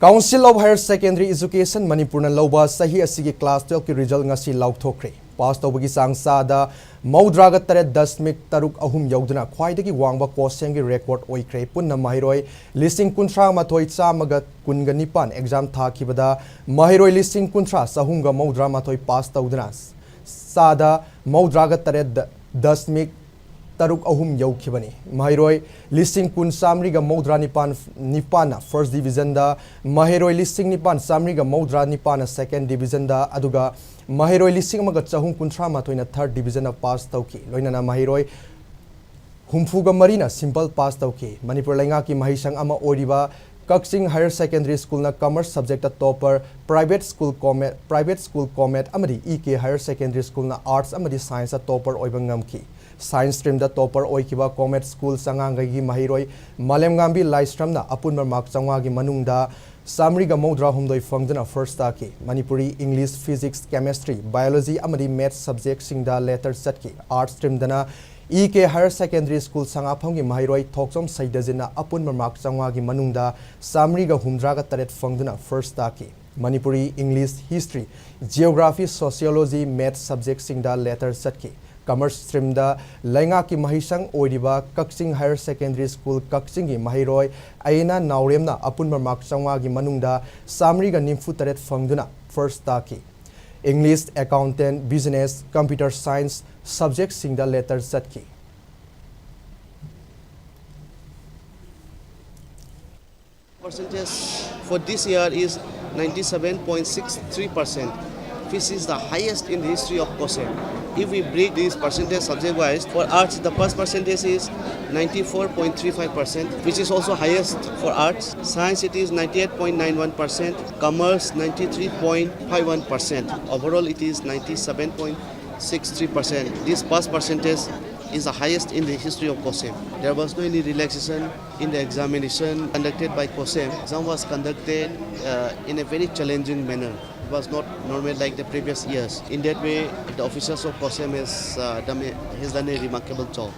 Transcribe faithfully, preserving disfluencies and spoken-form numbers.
Council of Higher Secondary Education ꯃꯅꯤꯄꯨꯔꯅ ꯂꯧꯕ ꯆꯍꯤ ꯑꯁꯤꯒꯤ class twelve ꯀꯤ result ꯉꯁꯤ ꯂꯥꯎꯊꯣꯛꯈ꯭ꯔꯦ꯫ Pass ꯇꯧꯕꯒꯤ ꯆꯥꯡ ꯆꯥꯗ ꯃꯧꯗ꯭ꯔꯥꯒ ꯇꯔꯦꯠ ꯗꯁꯃꯤꯛ ꯇꯔꯨꯛ ꯑꯍꯨꯝ ꯌꯧꯗꯨꯅ ꯈ꯭ꯋꯥꯏꯗꯒꯤ ꯋꯥꯡꯕ COHSEM ꯒꯤ record ꯑꯣꯏꯈ꯭ꯔꯦ꯫ ꯄꯨꯟꯅ ꯃꯍꯩꯔꯣꯏ ꯂꯤꯁꯤꯡ ꯀꯨꯟꯊ꯭ꯔꯥ ꯃꯥꯊꯣꯏ ꯆꯥꯝꯃꯒ ꯀꯨꯟꯒ ꯅꯤꯄꯥꯟ exam ꯊꯥꯈꯤꯕꯗ ꯃꯍꯩꯔꯣꯏ ꯂꯤꯁꯤꯡ ꯀꯨꯟꯊ꯭ꯔꯥ ꯆꯍꯨꯝꯒ ꯃꯧꯗ꯭ꯔꯥ ꯃꯥꯊꯣꯏ pass ꯇꯧꯗꯨꯅ ꯆꯥꯗ ꯃꯧꯗ꯭ꯔꯥꯒ ꯇꯔꯦꯠ ꯗꯁꯃꯤꯛ ꯇꯔꯨꯛ ꯑꯍꯨꯝ ꯌꯧꯈꯤꯕꯅꯤ꯫ ꯃꯍꯩꯔꯣꯏ ꯂꯤꯁꯤꯡ ꯀꯨꯟ ꯆꯥꯃꯔꯤꯒ ꯃꯧꯗ꯭ꯔꯥ ꯅꯤꯄꯥꯟ, ꯅꯤꯄꯥꯟꯅ first division ꯗ, ꯃꯍꯩꯔꯣꯏ ꯂꯤꯁꯤꯡ ꯅꯤꯄꯥꯟ ꯆꯥꯃꯔꯤꯒ ꯃꯧꯗ꯭ꯔꯥ ꯅꯤꯄꯥꯟꯅ second division ꯗ, ꯑꯗꯨꯒ ꯃꯍꯩꯔꯣꯏ ꯂꯤꯁꯤꯡ ꯑꯃꯒ ꯆꯍꯨꯝ ꯀꯨꯟꯊ꯭ꯔꯥ ꯃꯥꯊꯣꯏꯅ third division ꯗ pass ꯇꯧꯈꯤ꯫ ꯂꯣꯏꯅꯅ ꯃꯍꯩꯔꯣꯏ ꯍꯨꯝꯐꯨꯒ ꯃꯔꯤꯅ simple pass ꯇꯧꯈꯤ꯫ ꯃꯅꯤꯄꯨꯔ ꯂꯩꯉꯥꯛꯀꯤ ꯃꯍꯩꯁꯪ ꯑꯃ ꯑꯣꯏꯔꯤꯕ ꯀꯛꯆꯤꯡ Higher Secondary School ꯅ Commerce subject ꯇ topper, Private School Comet, Private School Comet ꯑꯃꯗꯤ E K Higher Secondary School ꯅ Arts ꯑꯃꯗꯤ Science ꯇ topper ꯑꯣꯏꯕ ꯉꯝꯈꯤ꯫ Science stream ꯗ topper ꯑꯣꯏꯈꯤꯕ Comet School ꯆꯉꯥꯡꯒꯩꯒꯤ ꯃꯍꯩꯔꯣꯏ ꯃꯥꯂꯦꯝꯉꯥꯝꯕꯤ ꯂꯥꯏꯁ꯭ꯔꯝꯅ ꯑꯄꯨꯟꯕ mark ꯆꯥꯝꯃꯉꯥꯒꯤ ꯃꯅꯨꯡꯗ ꯆꯥꯃꯔꯤꯒ ꯃꯧꯗ꯭ꯔꯥ ꯍꯨꯝꯗꯣꯏ ꯐꯪꯗꯨꯅ first ꯇꯥꯈꯤ꯫ Manipuri, English, Physics, Chemistry, Biology ꯑꯃꯗꯤ Maths subject ꯁꯤꯡꯗ letter ꯆꯠꯈꯤ꯫ Arts stream ꯗꯅ E K Higher Secondary School ꯁꯉꯥꯐꯝꯒꯤ ꯃꯍꯩꯔꯣꯏ ꯊꯣꯛꯆꯣꯝ ꯁꯩꯗꯖꯤꯠꯅ ꯑꯄꯨꯟꯕ mark ꯆꯥꯝꯃꯉꯥꯒꯤ ꯃꯅꯨꯡꯗ ꯆꯥꯃꯔꯤꯒ ꯍꯨꯝꯗ꯭ꯔꯥꯒ ꯇꯔꯦꯠ ꯐꯪꯗꯨꯅ first ꯇꯥꯈꯤ꯫ Manipuri, English, History, Geography, Sociology, Maths subject ꯁꯤꯡꯗ letter ꯆꯠꯈꯤ꯫ Commerce stream ꯗ ꯂꯩꯉꯥꯛꯀꯤ ꯃꯍꯩꯁꯪ ꯑꯣꯏꯔꯤꯕ ꯀꯛꯆꯤꯡ Higher Secondary School ꯀꯛꯆꯤꯡꯒꯤ ꯃꯍꯩꯔꯣꯏ ꯑꯌꯦꯅꯥ ꯅꯥꯎꯔꯦꯝꯅ ꯑꯄꯨꯟꯕ mark ꯆꯥꯝꯃꯉꯥꯒꯤ ꯃꯅꯨꯡꯗ ꯆꯥꯃꯔꯤꯒ ꯅꯤꯐꯨ ꯇꯔꯦꯠ ꯐꯪꯗꯨꯅ first ꯇꯥꯈꯤ꯫ English, Accountant, Business, Computer Science subject ꯁꯤꯡꯗ letter ꯆꯠꯈꯤ꯫ Percentage for this year is ninety-seven point six three percent, which is the highest in the history of COHSEM. If we break this percentage subject wise, for arts the pass percentage is ninety-four point three five percent, which is also highest for arts. Science, it is ninety-eight point nine one percent, commerce ninety-three point five one percent. Overall, it is ninety-seven point six three percent. This pass percentage is the highest in the history of COHSEM. There was no any relaxation in the examination conducted by COHSEM. Exam was conducted uh, in a very challenging manner. It was not normal like the previous years. In that way, the officers of COHSEM has, uh, done a, has done a remarkable job.